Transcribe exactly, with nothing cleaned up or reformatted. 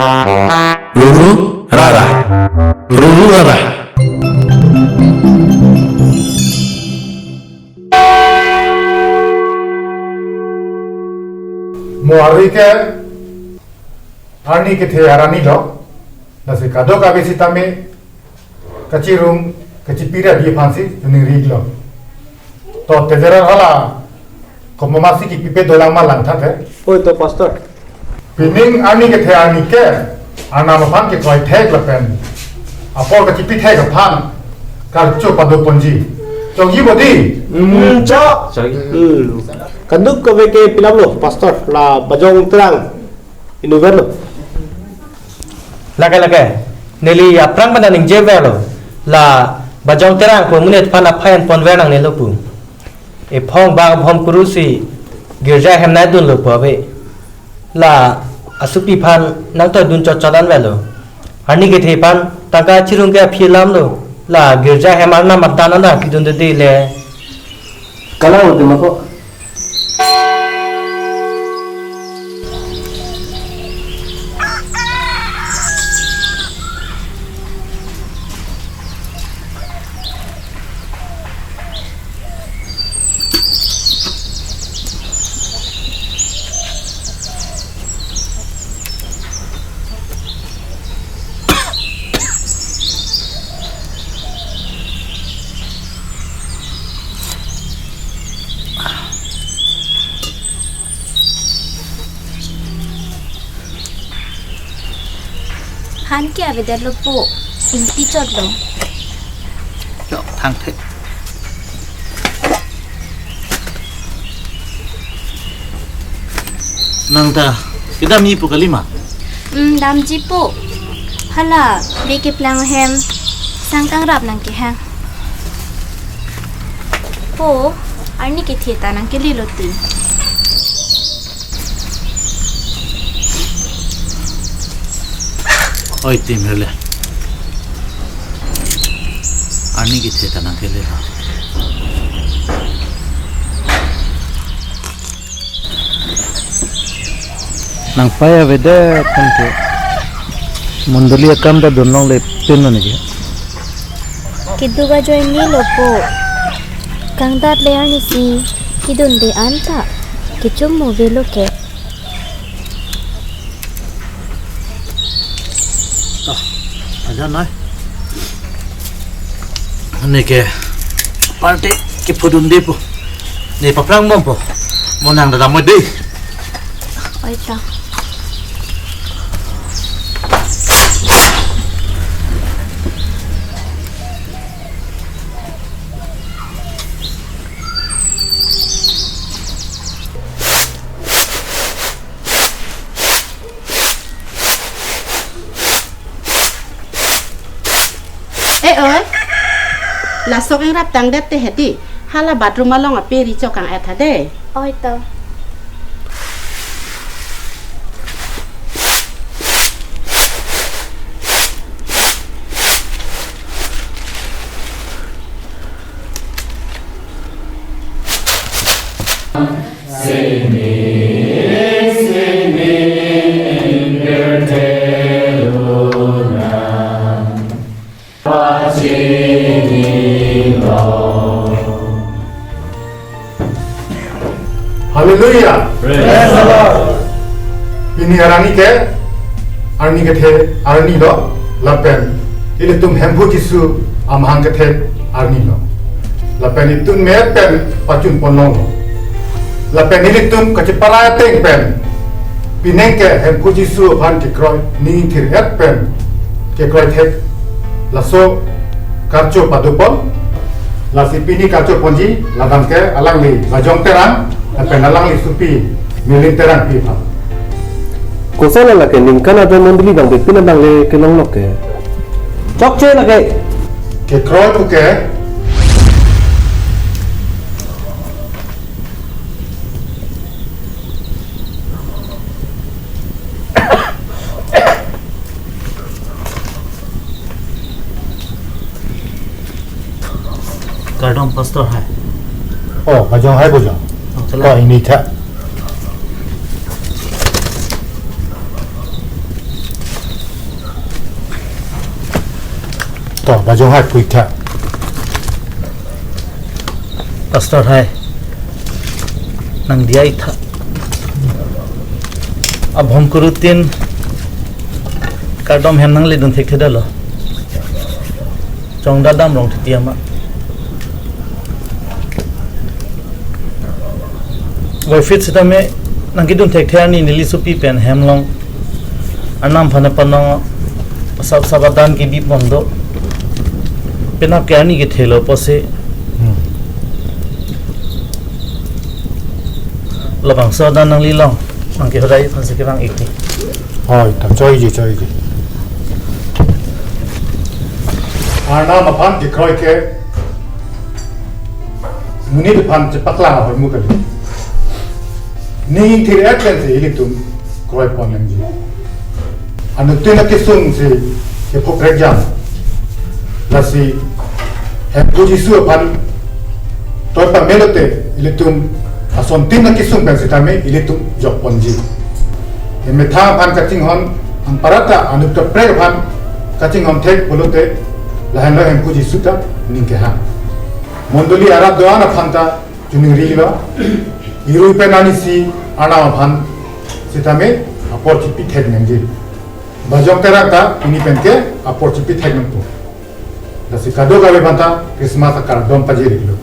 Ruru rara. Ruru rara. Mo arni ke, arni kethe arni lo. Lasi kadokave sitame kachirung, kachipira di aphansi choningri lo. To tejerar hala komatsi kipipe dolang ma langtha te. Oi to, Pastor. Pining arni kethe arni ke Arnam aphan kekroi thek lapen apor kachipi thek aphan karcho pado ponji. Chongji bodi. Hmm, chok. Chok. Hmm. Kadokave ke pi alam lo, Pastor, la Bajong Terang inutvet lo. Lake lake, neli aphrang pen ningje verlo. La Bajong Terang pu amonit aphan aphai an ponver nangnelo pu. Ephong bang hom kurusi girja hem nai dunlo pu ave. La asopi aphan nangtoi dun chotchot an verlo. Arni kethe aphan tangka chirung ke aphi alam lo. La girja hem Arnam adan an pidunde le. Kalang lo tema ko. Han ke avedetlo po, ingti chotlo. Yo, thangthe. Nang ta kedamji pu kali ma? Hmm, damji po. Hala, be keplang hem, sang kangrap nangkehang. Po, arni kethe ta nangkele lo ti. Oi, tim hele. Arni kethe ta nangkele ha. Nangpai avedet aphan ke mondoli akam ta dun longle pin mane ke. Keduk ajoine lo po. Kangdat le arnisi kedunde an ta kechum mo avelo ke. Ah, aja nai. Neke party kephodunde po. Ne paphrang bompo. Mo nang dada mo dei. Oi ta. Eh, oi. Laso kangrap tangdet te hedi. Hala bathroom along ape ri chok kang-et tha dei. Oi to. Hallelujah. Praise the Lord. Pini arni ke, arni kethe arni lo, lapen ilitum Hemphu Jisu amahang kethe arni lo. Lapen itum me pen pachun ponlong lo. Lapen ilitum kacheparai ateng pen pining ke Hemphu Jisu aphan kekroi, ning thir-et pen kekroi thek, laso karcho padopon. Lasi pini karcho ponji, ladak ke alangli Bajong Terang, lapen alangli sopi Milin Terangpi aphan. Koson lake ningkan abe mondoli bang bepin abang le kelong lok ke. Chokche lake. Kekroi puke. Kardom pastor hai. Oh, Bajong hai Bajong. Oh, chala. Oh, ini tha. Ajong hai puitha. Pastor hai. Nang diai tha. Abhong kurutin kardom hem nangledun thekthedetlo. Chongdadam Rongthepi ama. Voiphit sitame nangkedun thekthe arni neli sopi pen hem along Arnam aphan panong asap sap adan kebi pon do. Penap ke arni kethelo pusi. Hmm. Labangso adan nangli along nangkehudai aphansi kevang ikti. Oi, ta choiji, choiji. Arnam aphan kekroi ke monit aphan chepaklang ahormu kali. Ning thir-et pensi ilitum kroi pon nangji. Anuttin akesung si kephokrek jam. Lasi Hemphu Jisu aphan toi pamelo te ilitum asontin akesung pen sitame ilitum jok ponji. Emethang aphan kachinghon, anparta anut kaprek aphan kachinghon thek pulote lahenlo Hemphu Jisu ta ning kehang. Mondoli arat do-an aphan ta chuning rilo, irui pen arnisi Arnam aphan sitame apor chipi thek nangji. Bajok Terang ta pini pen ke apor chipi thek nangpo. Lasi kadokave aphan ta Christmas akardom pajir iklo.